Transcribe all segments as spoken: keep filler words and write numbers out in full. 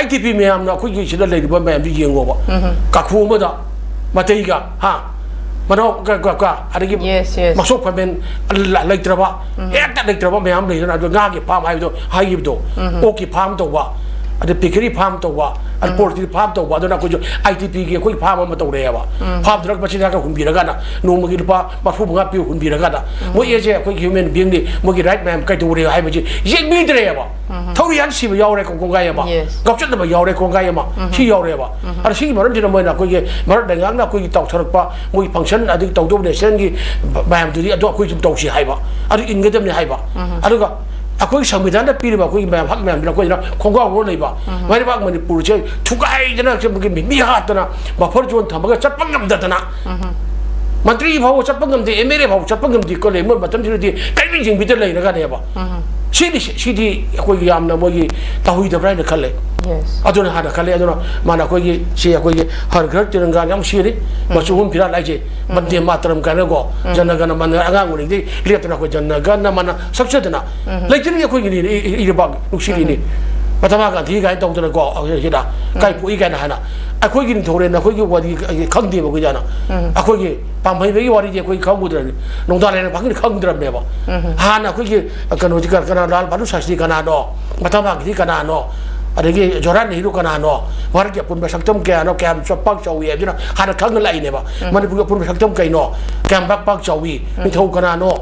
ꯑꯥꯏ T P ꯃꯌꯥꯝꯅ ꯑꯩꯈꯣꯏꯒꯤ ꯁꯤꯗ ꯂꯩꯔꯤꯕ ꯃꯌꯥꯝꯁꯤ ꯌꯦꯡꯉꯣꯕ꯫ ꯀꯥꯈꯨ ꯑꯃꯗ ꯃꯇꯩꯒ, ꯍꯥ, ꯃꯅꯥꯎ ꯀ-, ꯀ-, ꯀ-, ꯑꯗꯒꯤ Yes, yes. ꯃꯁꯣꯛ ꯐꯃꯦꯟ ꯂ-, ꯂꯩꯇ꯭ꯔꯕ, ꯍꯦꯛꯇ ꯂꯩꯇ꯭ꯔꯕ ꯃꯌꯥꯝ ꯂꯩꯗꯅ, ꯑꯗꯣ ꯉꯥꯒꯤ ꯐꯥꯝ ꯍꯥꯏꯕꯗꯣ ꯍꯥꯏꯈꯤꯕꯗꯣ, ꯑꯣꯛꯀꯤ ꯐꯥꯝ ꯇꯧꯕ, ꯑꯗ ꯄꯤꯀꯔꯤ ꯐꯥꯝ ꯇꯧꯕ, ꯑꯗ ꯄꯣꯜꯇ꯭ꯔꯤ ꯐꯥꯝ ꯇꯧꯕ, ꯑꯗꯨꯅ ꯑꯩꯈꯣꯏꯁꯨ ꯑꯥꯏ ꯇꯤ ꯄꯤꯒꯤ ꯑꯩꯈꯣꯏ ꯐꯥꯝ ꯑꯃ ꯇꯧꯔꯛꯑꯦꯕ꯫ ꯐꯥꯝꯗꯨꯗ ꯃꯆꯤꯟꯖꯥꯛꯀ ꯍꯨꯟꯕꯤꯔꯒꯅ ꯅꯣꯡꯃꯒꯤ ꯂꯨꯄꯥ ꯃꯔꯐꯨ ꯃꯉꯥ ꯄꯤꯌꯨ ꯍꯨꯟꯕꯤꯔꯒꯅ, ꯃꯣꯏ ꯑꯦꯁꯦ ꯑꯩꯈꯣꯏꯒꯤ human being ꯅꯤ, ꯃꯣꯏꯒꯤ right ꯃꯌꯥꯝ ꯀꯩꯗꯧꯔꯦ ꯍꯥꯏꯕꯁꯤ ꯌꯦꯡꯕꯤꯗ꯭ꯔꯦꯕ꯫ ꯊꯧꯔꯤ ꯌꯥꯟ ꯁꯤꯕ ꯌꯥꯎꯔꯦ ꯀꯣꯡꯒꯥꯏ ꯑꯃ, Yes. ꯉꯥꯎꯆꯠꯅꯕ ꯌꯥꯎꯔꯦ ꯀꯣꯡꯒꯥꯏ ꯑꯃ, ꯁꯤ ꯌꯥꯎꯔꯦꯕ꯫ ꯑꯗꯣ ꯁꯤꯒꯤ ꯃꯔꯝꯁꯤꯅ ꯃꯣꯏꯅ ꯑꯩꯈꯣꯏꯒꯤ ꯚꯥꯔꯠ ꯂꯩꯉꯥꯛꯅ ꯑꯩꯈꯣꯏꯒꯤ ꯇꯧꯊꯔꯛꯄ ꯃꯣꯏꯒꯤ function ꯑꯗꯒꯤ ꯇꯧꯗꯧꯕ nationꯒꯤ ꯃꯌꯥꯝꯗꯨꯗꯤ ꯑꯗꯣ ꯑꯩꯈꯣꯏ ꯁꯨꯝ ꯇꯧꯁꯤ ꯍꯥꯏꯕ, ꯑꯗꯨ ꯏꯟꯒꯗꯕꯅꯤ ꯍꯥꯏꯕ꯫ ꯑꯗꯨꯒ ꯑꯩꯈꯣꯏꯒꯤ ꯁꯪꯕꯤꯙꯥꯟꯗ ꯄꯤꯔꯤꯕ ꯑꯩꯈꯣꯏꯒꯤ ꯃꯌꯥꯝ ꯍꯛ ꯃꯌꯥꯝꯗꯨꯅ ꯑꯩꯈꯣꯏꯅ ꯈꯣꯡꯒꯥꯎ ꯂꯣꯟ ꯂꯩꯕ, ꯃꯩꯔꯩꯕꯥꯛ ꯃꯅꯤꯄꯨꯔꯁꯦ ꯊꯨꯒꯥꯏꯗꯅ ꯃꯤ ꯍꯥꯠꯇꯅ buffer zone ꯊꯝꯃꯒ ꯆꯠꯄ ꯉꯝꯗꯗꯅ, ꯃꯟꯇ꯭ꯔꯤ ꯐꯥꯎꯕ ꯆꯠꯄ ꯉꯝꯗꯦ, ꯑꯦꯝ ꯑꯦꯜ ꯑꯦ ꯐꯥꯎꯕ ꯆꯠꯄ ꯉꯝꯗꯦ ꯀꯣ ꯂꯩ, ꯃꯣꯏ ꯃꯇꯝꯁꯤꯗꯗꯤ ꯀꯔꯤꯝ ꯌꯦꯡꯕꯤꯗ ꯂꯩꯔꯒꯅꯦꯕ꯫ ꯁꯤꯗꯤ, ꯁꯤꯗꯤ ꯑꯩꯈꯣꯏꯒꯤ ꯌꯥꯝꯅ ꯃꯣꯏꯒꯤ ꯇꯧꯍꯩꯗꯕ꯭ꯔꯥ ꯍꯥꯏꯅ ꯈꯜꯂꯦ꯫ Yes. ꯑꯗꯨꯅ ꯍꯥꯟꯅ ꯈꯜꯂꯦ꯫ ꯑꯗꯨꯅ ꯃꯥꯅ ꯑꯩꯈꯣꯏꯒꯤ, ꯁꯤ ꯑꯩꯈꯣꯏꯒꯤ ꯍꯔ ꯘꯔ ꯇꯤꯔꯪꯒꯥ ꯌꯥꯝ ꯁꯤꯔꯤ, ꯃꯆꯨ ꯑꯍꯨꯝ ꯐꯤꯔꯥꯜ ꯍꯥꯏꯁꯦ, ꯕꯟꯗꯦ ꯃꯥꯇꯔꯝ ꯀꯥꯏꯅꯀꯣ, ꯖꯅ ꯒꯅ ꯃꯅ, ꯑꯉꯥꯡ ꯑꯣꯏꯔꯤꯉꯩꯗꯩ ꯂꯦꯞꯇꯅ ꯑꯩꯈꯣꯏ ꯖꯅ ꯒꯅ ꯃꯅ ꯁꯛꯆꯗꯅ ꯂꯩꯖꯔꯤ ꯑꯩꯈꯣꯏꯒꯤꯅꯤ, ꯏ-, ꯏ-, ꯏꯔꯩꯕꯥꯛ ꯅꯨꯡꯁꯤꯔꯤꯅꯤ꯫ ꯃꯍꯥꯇꯃꯥ ꯒꯥꯟꯙꯤ ꯀꯥꯏꯅ ꯇꯧꯗꯅꯀꯣ, ꯁꯤꯗ ꯀꯥꯏ ꯄꯣꯛꯏ ꯀꯥꯏꯅ ꯍꯥꯏꯅ꯫ ꯑꯩꯈꯣꯏꯒꯤ ꯅꯤꯡꯊꯧꯔꯦꯜꯅ ꯑꯩꯈꯣꯏꯒꯤ ꯋꯥꯔꯤ ꯈꯪꯗꯦꯕ ꯑꯩꯈꯣꯏꯗꯤ ꯍꯥꯟꯅ꯫ ꯑꯩꯈꯣꯏꯒꯤ ꯄꯥꯝꯍꯩꯕꯒꯤ ꯋꯥꯔꯤꯗꯤ ꯑꯩꯈꯣꯏ ꯈꯪꯉꯨꯗ꯭ꯔꯕꯅꯤ, ꯅꯣꯡꯗꯥ ꯂꯥꯏꯔꯦꯟ ꯐꯥꯎꯒꯤꯗꯤ ꯈꯪꯗ꯭ꯔꯕꯅꯦꯕ꯫ ꯍꯥꯟꯅ ꯑꯩꯈꯣꯏꯒꯤ ꯀꯩꯅꯣꯗꯤ ꯀ-, ꯀꯅꯥ, ꯂꯥꯜ ꯕꯍꯥꯗꯨꯔ ꯁꯥꯁꯇ꯭ꯔꯤ ꯀꯅꯥꯅꯣ, ꯃꯍꯥꯇꯃꯥ ꯒꯥꯟꯙꯤ ꯀꯅꯥꯅꯣ, ꯑꯗꯒꯤ ꯖꯋꯥꯍꯔꯂꯥꯜ ꯅꯦꯍꯔꯨ ꯀꯅꯥꯅꯣ, ꯚꯥꯔꯠꯀꯤ ꯑꯄꯨꯟꯕ ꯁꯛꯇꯝ ꯀꯌꯥꯅꯣ, ꯀꯌꯥꯝ ꯆ-, ꯄꯥꯛ ꯆꯥꯎꯏ ꯍꯥꯏꯕꯗꯨꯅ ꯍꯥꯟꯅ ꯈꯪꯅ ꯂꯥꯛꯏꯅꯦꯕ꯫ ꯃꯅꯤꯄꯨꯔꯒꯤ ꯑꯄꯨꯟꯕ ꯁꯛꯇꯝ ꯀꯩꯅꯣ, ꯀꯌꯥꯝ ꯄꯥꯛ, ꯄꯥꯛ ꯆꯥꯎꯏ, ꯅꯤꯡꯊꯧ ꯀꯅꯥꯅꯣ,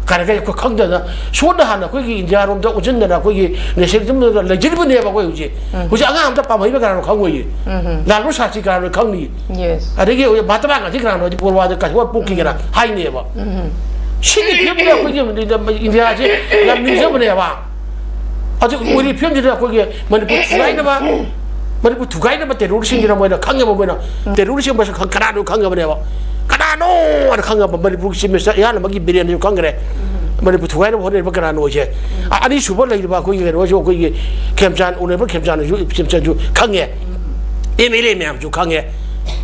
ꯀꯥꯏꯅꯒ ꯑꯩꯈꯣꯏ ꯈꯪꯗꯅ ꯁꯣꯟꯅ ꯍꯥꯟꯅ ꯑꯩꯈꯣꯏꯒꯤ ꯏꯟꯗꯤꯌꯥꯔꯣꯝꯗ ꯑꯣꯟꯁꯤꯟꯗꯅ ꯑꯩꯈꯣꯏꯒꯤ nationalism ꯂꯩꯖꯔꯤꯕꯅꯦꯕ ꯑꯩꯈꯣꯏ ꯍꯧꯖꯤꯛ꯫ ꯍꯧꯖꯤꯛ ꯑꯉꯥꯡ ꯑꯝꯇ ꯄꯥꯝꯍꯩꯕ ꯀꯅꯥꯅꯣ ꯈꯪꯉꯣꯏꯌꯦ꯫ ꯂꯥꯜ ꯕꯍꯥꯗꯨꯔ ꯁꯥꯁꯇ꯭ꯔꯤ ꯀꯅꯥꯅꯣ ꯈꯪꯅꯤ꯫ Yes. ꯑꯗꯒꯤ ꯃꯍꯥꯇꯃꯥ ꯒꯥꯟꯙꯤ ꯀꯅꯥꯅꯣ ꯍꯥꯏꯗꯤ ꯄꯣꯔꯋꯥꯗ ꯀꯩꯁꯨ ꯄꯣꯛꯈꯤꯒꯦꯅ ꯍꯥꯏꯅꯦꯕ꯫ ꯁꯤꯒꯤ ꯐꯤꯕꯝꯁꯤꯗ ꯑꯩꯈꯣꯏꯒꯤ ꯏꯟꯗꯤꯌꯥꯁꯦ ꯌꯥꯝ ꯅꯤꯡꯖꯕꯅꯦꯕ꯫ ꯑꯗꯨ ꯑꯣꯏꯔꯤ ꯐꯤꯕꯝꯁꯤꯗ ꯑꯩꯈꯣꯏꯒꯤ ꯃꯅꯤꯄꯨꯔ ꯊꯨꯒꯥꯏꯅꯕ, ꯃꯅꯤꯄꯨꯔ ꯊꯨꯒꯥꯏꯅꯕ terroristꯁꯤꯡꯁꯤꯅ ꯃꯣꯏꯅ ꯈꯪꯉꯦꯕ, ꯃꯣꯏꯅ terrorist ꯃꯁꯛ ꯈꯪ-, ꯀꯅꯥꯅꯣ ꯈꯪꯉꯕꯅꯦꯕ꯫ ꯀꯅꯥꯅꯣ ꯍꯥꯏꯅ ꯈꯪꯉꯕ, ꯃꯅꯤꯄꯨꯔꯒꯤ Chief Minister ꯏꯌꯥꯝꯕꯒꯤ ꯕꯤꯔꯦꯟꯁꯨ ꯈꯪꯈ꯭ꯔꯦ꯫ ꯃꯅꯤꯄꯨꯔ ꯊꯨꯒꯥꯏꯅꯕ ꯍꯣꯠꯅꯔꯤꯕ ꯀꯅꯥꯅꯣꯁꯦ꯫ ꯑ-, ꯑꯅꯤꯁꯨꯕ ꯂꯩꯔꯤꯕ ꯑꯩꯈꯣꯏꯒꯤ ꯀꯩꯅꯣꯁꯨ, ꯑꯩꯈꯣꯏꯒꯤ ꯈꯦꯝꯆꯥꯟ, Honourable ꯈꯦꯝꯆꯥꯟꯁꯨ, ꯈꯦꯝꯆꯥꯟꯁꯨ ꯈꯪꯉꯦ꯫ ꯑꯦꯝ ꯑꯦꯜ ꯑꯦ ꯃꯌꯥꯝꯁꯨ ꯈꯪꯉꯦ꯫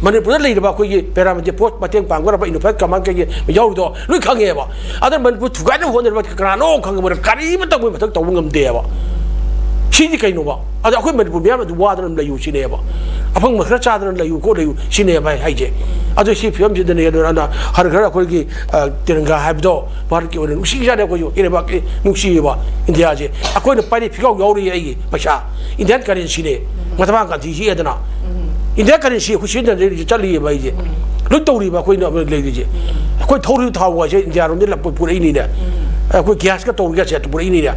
ꯃꯅꯤꯄꯨꯔꯗ ꯂꯩꯔꯤꯕ ꯑꯩꯈꯣꯏꯒꯤ paramilitary force ꯃꯇꯦꯡ ꯄꯥꯡꯒꯗꯕ Unified Command ꯀꯩꯒꯤ ꯌꯥꯎꯔꯤꯗꯣ ꯂꯣꯏ ꯈꯪꯉꯦꯕ꯫ ꯑꯗ ꯃꯅꯤꯄꯨꯔ ꯊꯨꯒꯥꯏꯅꯕ ꯍꯣꯠꯅꯔꯤꯕ ꯀꯅꯥꯅꯣ ꯈꯪꯉꯕ ꯀꯔꯤꯃꯇ ꯃꯣꯏ ꯃꯊꯛ ꯇꯧꯕ ꯉꯝꯗꯦꯕ꯫ ꯁꯤꯗꯤ ꯀꯩꯅꯣꯕ? ꯑꯗꯣ ꯑꯩꯈꯣꯏ ꯃꯅꯤꯄꯨꯔ ꯃꯤꯌꯥꯝ ꯑꯗꯨ ꯋꯥꯗꯅ ꯑꯗꯨꯝ ꯂꯩꯌꯨ ꯁꯤꯅꯦꯕ꯫ ꯑꯐꯪꯕ ꯈꯔ ꯆꯥꯗꯅ ꯂꯩꯌꯨ ꯀꯣ ꯂꯩꯌꯨ ꯁꯤꯅꯦꯕ ꯑꯩ ꯍꯥꯏꯁꯦ꯫ ꯑꯗꯣ ꯁꯤ ꯐꯤꯕꯝꯁꯤꯗꯅꯦ ꯑꯗꯨꯅ ꯍꯔ ꯍꯔ ꯑꯩꯈꯣꯏꯒꯤ, ꯑ, ꯇꯤꯔꯪꯒꯥ ꯍꯥꯏꯕꯗꯣ ꯚꯥꯔꯠꯀꯤ ꯑꯣꯏꯅ ꯅꯨꯡꯁꯤꯖꯥꯠꯅꯤ ꯑꯩꯈꯣꯏꯁꯨ꯫ ꯏꯔꯩꯕꯥꯛꯀꯤ ꯅꯨꯡꯁꯤꯕ ꯏꯟꯗꯤꯌꯥꯁꯦ꯫ ꯑꯩꯈꯣꯏꯅ ꯄꯥꯏꯔꯤ ꯐꯤꯈꯥꯎ ꯌꯥꯎꯔꯤ ꯑꯩꯒꯤ ꯄꯩꯁꯥ꯫ Indian ꯀꯔꯦꯟꯁꯤꯅꯦ꯫ Mahatma Gandhi ꯌꯦꯛꯑꯦꯗꯅ꯫ Indian currency ꯑꯩꯈꯣꯏ ꯁꯤꯖꯤꯟꯅꯖꯔꯤꯁꯦ ꯆꯠꯂꯤꯑꯕ ꯑꯩꯁꯦ꯫ ꯂꯣꯏ ꯇꯧꯔꯤꯕ ꯑꯩꯈꯣꯏꯅ ꯂꯩꯔꯤꯁꯦ꯫ ꯑꯩꯈꯣꯏ ꯊꯧꯔꯤꯕ ꯊꯥꯎ ꯍꯥꯏꯁꯦ ꯏꯟꯗꯤꯌꯥꯔꯣꯝꯗꯒꯤ ꯂꯥꯛꯄ ꯄꯨꯔꯛꯏꯅꯤꯅꯦ꯫ ꯑꯩꯈꯣꯏ ꯒ꯭ꯌꯥꯁꯀ ꯇꯧꯔꯤꯒꯁꯦ ꯄꯨꯔꯛꯏꯅꯤꯅꯦ꯫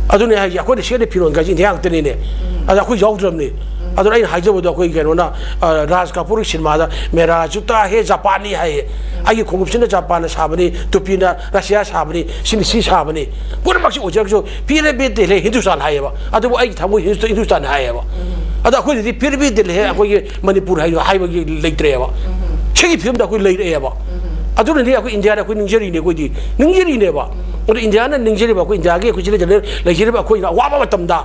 ꯑꯗꯨꯅꯦ ꯍꯥꯏꯁꯦ, ꯑꯩꯈꯣꯏꯅ ꯁꯦꯠꯂꯤ ꯐꯤꯔꯣꯟꯒꯁꯦ ꯏꯟꯗꯤꯌꯥ ꯉꯥꯛꯇꯅꯤꯅꯦ꯫ ꯑꯗ ꯑꯩꯈꯣꯏ ꯌꯥꯎꯗ꯭ꯔꯕꯅꯤ꯫ ꯑꯗꯨꯅ ꯑꯩꯅ ꯍꯥꯏꯖꯕꯗꯣ ꯑꯩꯈꯣꯏ ꯀꯩꯅꯣꯅ, ꯑ, ꯔꯥꯖ ꯀꯥꯄꯨꯔꯒꯤ ꯁꯤꯅꯦꯃꯥꯗ "ꯃꯦꯔꯥ ꯖꯨꯇꯥ ꯍꯦ ꯖꯄꯥꯟꯅꯤ" ꯍꯥꯏꯌꯦ꯫ "ꯑꯩꯒꯤ ꯈꯣꯡꯎꯞꯁꯤꯅ ꯖꯄꯥꯟꯅ ꯁꯥꯕꯅꯤ, ꯇꯨꯄꯤꯅ ꯔꯁꯤꯌꯥ ꯁꯥꯕꯅꯤ, ꯁꯤꯅ ꯁꯤ ꯁꯥꯕꯅꯤ"꯫ ꯄꯨꯝꯅꯃꯛꯁꯤ ꯑꯣꯏꯖꯔꯒꯁꯨ "ꯐꯤꯔꯦ ꯕꯦ ꯗꯤꯜ ꯍꯦ ꯍꯤꯟꯗꯨꯁꯇꯥꯟ" ꯍꯥꯏꯌꯦꯕ꯫ ꯑꯗꯨꯕꯨ ꯑꯩꯒꯤ ꯊꯃꯣꯏ ꯍꯤꯟꯗꯨ-, ꯍꯤꯟꯗꯨꯁꯇꯥꯟ ꯍꯥꯏꯌꯦꯕ꯫ ꯑꯗꯣ ꯑꯩꯈꯣꯏꯗꯗꯤ "ꯐꯤꯔꯦ ꯕꯦ ꯗꯤꯜ ꯍꯦ ꯑꯩꯈꯣꯏꯒꯤ ꯃꯅꯤꯄꯨꯔ" ꯍꯥꯏꯕ, ꯍꯥꯏꯕꯒꯤ ꯂꯩꯇ꯭ꯔꯦꯕ꯫ ꯁꯤꯒꯤ ꯐꯤꯕꯝꯗ ꯑꯩꯈꯣꯏ ꯂꯩꯔꯛꯑꯦꯕ꯫ ꯑꯗꯨꯅꯗꯤ ꯑꯩꯈꯣꯏ ꯏꯟꯗꯤꯌꯥꯗ ꯑꯩꯈꯣꯏ ꯅꯤꯡꯖꯔꯤꯅꯦ, ꯑꯩꯈꯣꯏꯗꯤ ꯅꯤꯡꯖꯔꯤꯅꯦꯕ꯫ ꯑꯗꯣ ꯏꯟꯗꯤꯌꯥꯅ ꯅꯤꯡꯖꯔꯤꯕ, ꯑꯩꯈꯣꯏ ꯏꯟꯗꯤꯌꯥꯒꯤ ꯑꯩꯈꯣꯏ ꯁꯤꯗ ꯂꯩꯖꯔꯤꯕ ꯑꯩꯈꯣꯏꯅ ꯑꯋꯥꯕ ꯃꯇꯝꯗ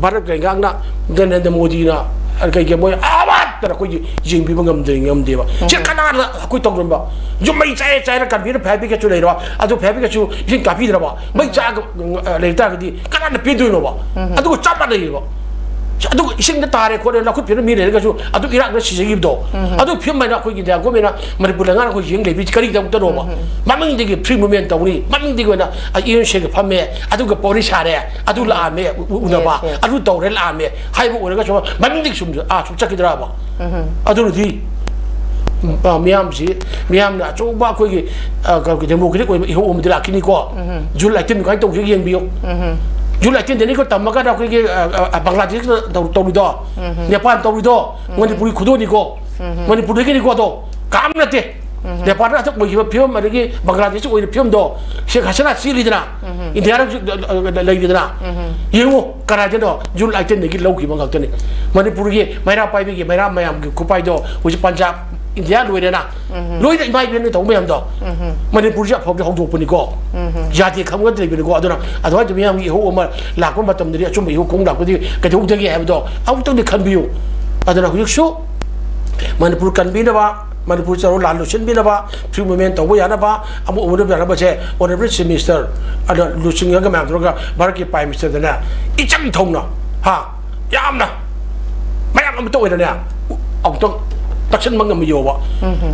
ꯚꯥꯔꯠ ꯂꯩꯉꯥꯛꯅ, ꯅꯔꯦꯟꯗ꯭ꯔ ꯃꯣꯗꯤꯅ, ꯀꯩꯒꯤ ꯃꯣꯏ ꯑꯃꯠꯇꯅ ꯑꯩꯈꯣꯏꯒꯤ ꯌꯦꯡꯕꯤꯕ ꯉꯝꯗꯦ, ꯉꯝꯗꯦꯕ꯫ ꯁꯤ ꯀꯅꯥꯅ ꯑꯩꯈꯣꯏ ꯇꯧꯔꯝꯕ? ꯌꯨꯝ ꯃꯩ ꯆꯥꯏ ꯆꯥꯏꯔ ꯀꯟꯕꯤꯔ ꯐꯥꯏꯌꯔ ꯕ꯭ꯔꯤꯒꯦꯗꯁꯨ ꯂꯩꯔꯕ, ꯑꯗꯨ ꯐꯥꯏꯌꯔ ꯕ꯭ꯔꯤꯒꯦꯗꯁꯨ ꯏꯁꯤꯡ ꯀꯥꯞꯄꯤꯗ꯭ꯔꯕ, ꯃꯩ ꯆꯥꯛꯑꯒ, ꯎꯝ, ꯂꯩ ꯇꯥꯔꯒꯗꯤ ꯀꯅꯥꯅ ꯄꯦꯟꯗꯣꯏꯅꯣꯕ? ꯑꯗꯨꯒ ꯆꯞ ꯃꯥꯟꯅꯩꯌꯦꯕ꯫ ꯑꯗꯨꯒ ꯏꯁꯤꯡꯗ ꯇꯥꯔꯦ ꯈꯣꯠꯂꯦ, ꯂꯧꯈꯠꯄꯤꯔ ꯃꯤ ꯂꯩꯔꯒꯁꯨ ꯑꯗꯨ ꯏꯔꯥꯛꯅ ꯁꯤꯖꯈꯤꯕꯗꯣ꯫ ꯑꯗꯨ ꯐꯤꯕꯝ ꯍꯥꯏꯅ ꯑꯩꯈꯣꯏꯒꯤ ꯏꯟꯗꯤꯌꯥ ꯒꯣꯔꯃꯦꯟꯅ ꯃꯅꯤꯄꯨꯔ ꯂꯩꯉꯥꯛꯅ ꯑꯩꯈꯣꯏ ꯌꯦꯡ ꯂꯩꯕꯤꯁꯤ ꯀꯔꯤꯒꯤꯗꯃꯛꯇꯅꯣꯕ? ꯃꯃꯤꯡꯗꯒꯤ ꯐ꯭ꯔꯤ ꯃꯨꯚꯃꯦꯟ ꯇꯧꯅꯤ, ꯃꯃꯤꯡꯗꯒꯤ ꯑꯣꯏꯅ ꯌꯨ ꯑꯦꯟ ꯁꯤꯒ ꯐꯝꯃꯦ, ꯑꯗꯨꯒ ꯄꯥꯎꯔꯤ ꯁꯥꯔꯦ, ꯑꯗꯨ ꯂꯥꯛꯑꯝꯃꯦ, ꯎ-, ꯎꯅꯕ, yes, yes, ꯑꯗꯨ ꯇꯧꯔꯦ ꯂꯥꯛꯑꯝꯃꯦ ꯍꯥꯏꯕ ꯑꯣꯏꯔꯒꯁꯨ ꯃꯃꯤꯡꯗꯒꯤ ꯁꯨꯝ, ꯑꯥ, ꯁꯨꯝ ꯆꯠꯈꯤꯗ꯭ꯔꯕ? ꯑꯗꯨꯅꯗꯤ, ꯎꯝ, ꯑ, ꯃꯤꯌꯥꯝꯁꯤ, ꯃꯤꯌꯥꯝꯅ ꯑꯆꯧꯕ ꯑꯩꯈꯣꯏꯒꯤ, ꯑ, ꯀ-, ꯗꯦꯃꯣꯀ꯭ꯔꯦꯇꯤꯛ ꯑꯣꯏꯕ ꯏꯍꯧ ꯑꯃꯗꯤ ꯂꯥꯛꯈꯤꯅꯤꯀꯣ꯫ ꯖꯨꯟ ꯑꯥꯏꯇꯤꯟ ꯀꯃꯥꯏꯅ ꯇꯧꯒꯦ ꯌꯦꯡꯕꯤꯌꯨ꯫ ꯖꯨꯟ ꯑꯥꯏꯇꯤꯟꯗꯅꯤꯀꯣ ꯇꯝꯃꯒꯅ ꯑꯩꯈꯣꯏꯒꯤ, ꯑ, ꯑ, ꯕꯪꯒ꯭ꯂꯥꯗꯦꯁꯇ ꯇꯧ-, ꯇꯧꯔꯤꯗꯣ, ꯅꯦꯄꯥꯜ ꯇꯧꯔꯤꯗꯣ, ꯃꯅꯤꯄꯨꯔꯒꯤ ꯈꯨꯗꯣꯜꯅꯤꯀꯣ꯫ ꯃꯅꯤꯄꯨꯔꯗꯒꯤꯅꯤꯀꯣ ꯑꯗꯣ꯫ ꯀꯅꯥꯝ ꯅꯠꯇꯦ꯫ ꯅꯦꯄꯥꯜꯗ ꯍꯟꯗꯛ ꯑꯣꯏꯈꯤꯕ ꯐꯤꯕꯝ, ꯑꯗꯒꯤ ꯕꯪꯒ꯭ꯂꯥꯗꯦꯁꯇ ꯑꯣꯏꯔꯤꯕ ꯐꯤꯕꯝꯗꯣ, ꯁꯦꯈ ꯍꯁꯤꯅꯥ ꯆꯦꯜꯂꯤꯗꯅ, ꯏꯟꯗꯤꯌꯥꯗ ꯍꯧꯖꯤꯛ, ꯑ, ꯑ, ꯂꯩꯔꯤꯗꯅ꯫ ꯌꯦꯡꯉꯨ, ꯀꯅꯥꯗꯅꯣ? ꯖꯨꯟ ꯑꯥꯏꯇꯤꯟꯗꯒꯤ ꯂꯧꯈꯤꯕ ꯉꯥꯛꯇꯅꯤ꯫ ꯃꯅꯤꯄꯨꯔꯒꯤ ꯃꯩꯔꯥ ꯄꯥꯏꯕꯤꯒꯤ ꯃꯩꯔꯥ ꯃꯌꯥꯝꯒꯤ ꯈꯨꯄꯥꯏꯗꯣ ꯍꯧꯖꯤꯛ ꯄꯟꯖꯥꯕ, ꯏꯟꯗꯤꯌꯥ ꯂꯣꯏꯔꯦꯅ꯫ ꯂꯣꯏꯅ ꯏꯃꯥ ꯏꯕꯦꯟꯅ ꯇꯧꯕ ꯃꯌꯥꯝꯗꯣ꯫ ꯃꯅꯤꯄꯨꯔꯁꯦ ꯑꯐꯕꯗꯤ ꯍꯧꯗꯣꯛꯄꯅꯤꯀꯣ꯫ ꯌꯥꯗꯦ ꯈꯪꯕ ꯂꯩꯕꯅꯤꯀꯣ꯫ ꯑꯗꯨꯅ ꯑꯗꯨꯃꯥꯏꯅ ꯇꯧꯕ ꯃꯌꯥꯝꯒꯤ ꯏꯍꯧ ꯑꯃ ꯂꯥꯛꯄ ꯃꯇꯝꯗꯗꯤ ꯑꯆꯨꯝꯕ ꯏꯍꯧ ꯈꯣꯡ ꯂꯥꯛꯄꯗꯤ ꯀꯩꯗꯧꯗꯒꯦ ꯍꯥꯏꯕꯗꯣ ꯑꯃꯨꯛꯇꯪꯗꯤ ꯈꯟꯕꯤꯌꯨ꯫ ꯑꯗꯨꯅ ꯍꯧꯖꯤꯛꯁꯨ ꯃꯅꯤꯄꯨꯔ ꯀꯟꯕꯤꯅꯕ ꯃꯅꯤꯄꯨꯔ ꯆꯠꯂꯣ ꯂꯥꯟ ꯂꯣꯏꯁꯤꯟꯕꯤꯅꯕ, free movement ꯇꯧꯕ ꯌꯥꯅꯕ, ꯑꯃꯨꯛ ꯎꯅꯕ ꯌꯥꯅꯕꯁꯦ Honourable Chief Minister ꯑꯗ ꯂꯨꯆꯤꯡꯉꯒ ꯃꯌꯥꯝ ꯇꯧꯔꯒ ꯚꯥꯔꯠꯀꯤ Prime Ministerꯗꯅꯦ ꯏꯆꯪ ꯊꯧꯅ, ꯍꯥ, ꯌꯥꯝꯅ ꯃꯌꯥꯝ ꯑꯃꯇ ꯑꯣꯏꯅꯅꯦ ꯑꯃꯨꯛꯇꯪ ꯇꯛꯁꯤꯟꯕ ꯉꯝꯕ ꯌꯧꯕ꯫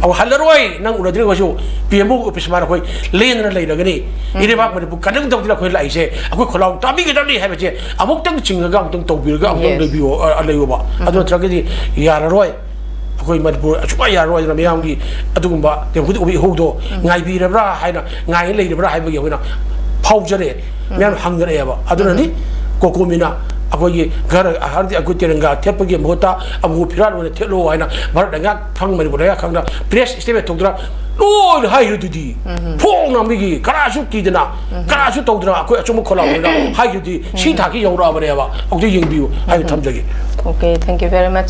ꯑꯃꯨꯛ ꯍꯜꯂꯔꯣꯏ, ꯅꯪ ꯎꯅꯗ꯭ꯔꯤꯉꯩꯁꯨ ꯄꯤ ꯑꯦꯝ ꯑꯣ ꯑꯣꯐꯤꯁ ꯃꯥꯅ ꯑꯩꯈꯣꯏ ꯂꯦꯡꯗꯅ ꯂꯩꯔꯒꯅꯤ꯫ ꯏꯔꯩꯕꯥꯛ ꯃꯅꯤꯄꯨꯔ ꯀꯟꯅꯤꯡꯗꯕꯗꯨꯅ ꯑꯩꯈꯣꯏ ꯂꯥꯛꯏꯁꯦ, ꯑꯩꯈꯣꯏ ꯈꯣꯜꯂꯥꯎ ꯇꯥꯕꯤꯒꯗꯕꯅꯤ ꯍꯥꯏꯕꯁꯦ ꯑꯃꯨꯛꯇꯪ ꯆꯤꯡꯉꯒ ꯑꯃꯨꯛꯇꯪ ꯇꯧꯕꯤꯔꯒ ꯑꯃꯨꯛꯇꯪ Yes. ꯂꯩꯕꯤꯌꯣ, ꯑ, ꯂꯩꯌꯣꯕ꯫ ꯑꯗꯨ ꯅꯠꯇ꯭ꯔꯒꯗꯤ ꯌꯥꯔꯔꯣꯏ꯫ ꯑꯩꯈꯣꯏ ꯃꯅꯤꯄꯨꯔ ꯑꯁꯨꯛꯌꯥ ꯌꯥꯔꯔꯣꯏ꯫ ꯑꯗꯨꯅ ꯃꯤꯌꯥꯝꯒꯤ ꯑꯗꯨꯒꯨꯝꯕ ꯗꯦꯃꯣꯀ꯭ꯔꯦꯇꯤꯛ ꯑꯣꯏꯕ ꯏꯍꯧꯗꯣ ꯉꯥꯏꯕꯤꯔꯕ꯭ꯔꯥ ꯍꯥꯏꯅ ꯉꯥꯏ ꯂꯩꯔꯕ꯭ꯔꯥ ꯍꯥꯏꯕꯒꯤ ꯑꯩꯈꯣꯏꯅ ꯐꯥꯎꯖꯔꯛꯑꯦ꯫ ꯃꯌꯥꯝ ꯍꯪꯅꯔꯛꯑꯦꯕ꯫ ꯑꯗꯨꯅꯅꯤ ꯀꯣꯀꯣꯃꯤꯅ ꯑꯩꯈꯣꯏꯒꯤ ꯘꯔ ꯍꯥꯏꯗꯤ ꯑꯩꯈꯣꯏ ꯇꯤꯔꯪꯒꯥ ꯊꯦꯠꯄꯒꯤ ꯃꯍꯨꯠꯇ ꯑꯃꯨꯕ ꯐꯤꯔꯥꯜ ꯑꯣꯏꯅ ꯊꯦꯠꯂꯣ ꯍꯥꯏꯅ ꯚꯥꯔꯠ ꯂꯩꯉꯥꯛ ꯈꯪ ꯃꯅꯤꯄꯨꯔ ꯂꯩꯉꯥꯛ ꯈꯪꯅ press statement ꯊꯣꯛꯇꯅ ꯂꯣꯏꯅ ꯍꯥꯏꯈ꯭ꯔꯗꯨꯗꯤ꯫ ꯐꯣꯡꯅ ꯃꯤꯒꯤ ꯀꯅꯥꯁꯨ ꯀꯤꯗꯅ, ꯀꯅꯥꯁꯨ ꯇꯧꯗꯅ ꯑꯩꯈꯣꯏ ꯑꯆꯨꯝꯕ ꯈꯣꯜꯂꯥꯎꯅ ꯍꯥꯏꯈ꯭ꯔꯗꯤ ꯁꯤ ꯊꯥꯛꯀꯤ ꯌꯧꯔꯛꯑꯕꯅꯦꯕ꯫ ꯑꯃꯨꯛꯇ ꯌꯦꯡꯕꯤꯌꯨ ꯍꯥꯏꯅ ꯊꯝꯖꯒꯦ꯫ Okay, thank you very much.